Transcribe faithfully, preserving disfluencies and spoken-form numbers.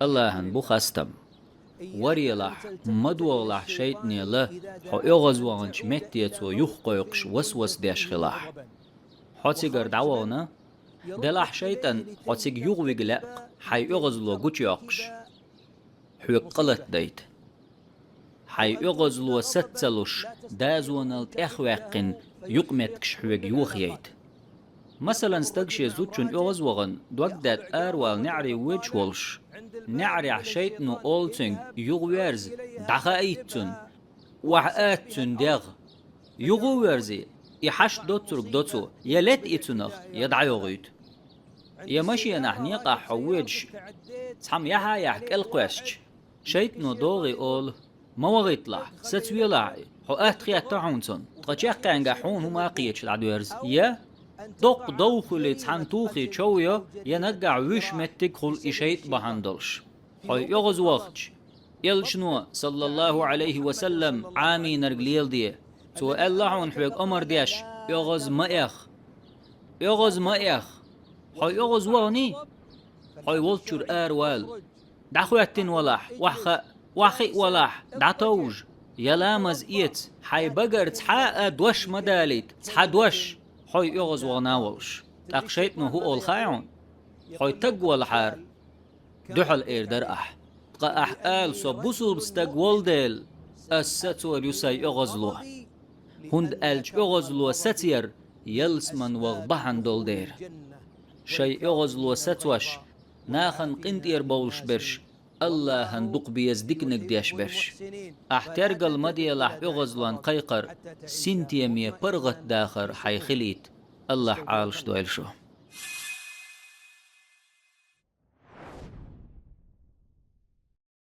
Аллахьан бу хастам. Варелахь, ма догӀалахь шайтӀане ла, хьо оьгӀазваханчу метте цо юхакхойкхуш васвас деш хилахь. Хьо цигара дӀавахана, делахь шайтӀан хьо цига юхавига лаьа, хьайн оьгӀазло гучуйоккхуш, хьоьга къа латадайта. Хьайн оьгӀазло саца ца луш, дозанал тӀехваьккхина юкъаметтигаш хьоьга йохаяйта. Масалан, стаг шен зудчун оьгӀазвахана, дог даьтта аравала неӀаре воьдуш волуш, неӀарехь шайтӀано олу цуьнга: «Юхаверза, дӀахаийта цунна, охьаатта цуьнан дегӀ». Юха а верзий, и хьашт доцург до цо, я лета и цунах, я дӀайохуьйту. Я машенахь некъахь хьо воьдуш, цхьамма яхьа а яхь кӀел кхоьссича, шайтӀано догӀий олу: «Ма вахийталахь, сацавелахь, хьо атта хетта хьуна цунна, ткъа чаккхенгахь хьуна хӀума а кхеташ дӀадоьрзу». Я доккха дов хуьлий, цхьана тухий чов йо, я наггахь вуьш меттиг хуьлу и шайтӀа бахьана долуш. Хьо оьгӀазвахча, Элчано, саллаллаху Ӏалайхи ва саллам, Ӏамийнарг леладе. Цо аьлла хьуна хьоьга омра деш: «ОьгӀаз ма эха». ОьгӀаз ма эха. Хьо оьгӀазваханий? Хьо волччуьра аравала. ДӀахӀоьттина валахь, охьахаа, охьахиъна валахь, дӀатовжа, я ламаз эца, хьайн багара цхьа а дош ма далийта, цхьа дош, хьо оьгӀазвахана волуш. ТӀаккха шайтӀано хӀун олу хаьий хьуна? Хьо таг валахьара, дуьхьал эр дара ахь. Ткъа ахь ала: «Со бусулба стаг волу дела, ас сацор ю сайн оьгӀазло». ХӀунда аьлча оьгӀазло сацаяр ялсаман ваха бахьана долу дела. Шайн оьгӀазло сацош, нахана къинтӀера бовлуш берш, Аллахьан дукха беза диканиг деш берш. Ахь тергал ма делахь оьгӀазлон кхайкхар, синтеме паргӀатдахар хьайн хилийта. Аллахь Ӏалашдойла шу.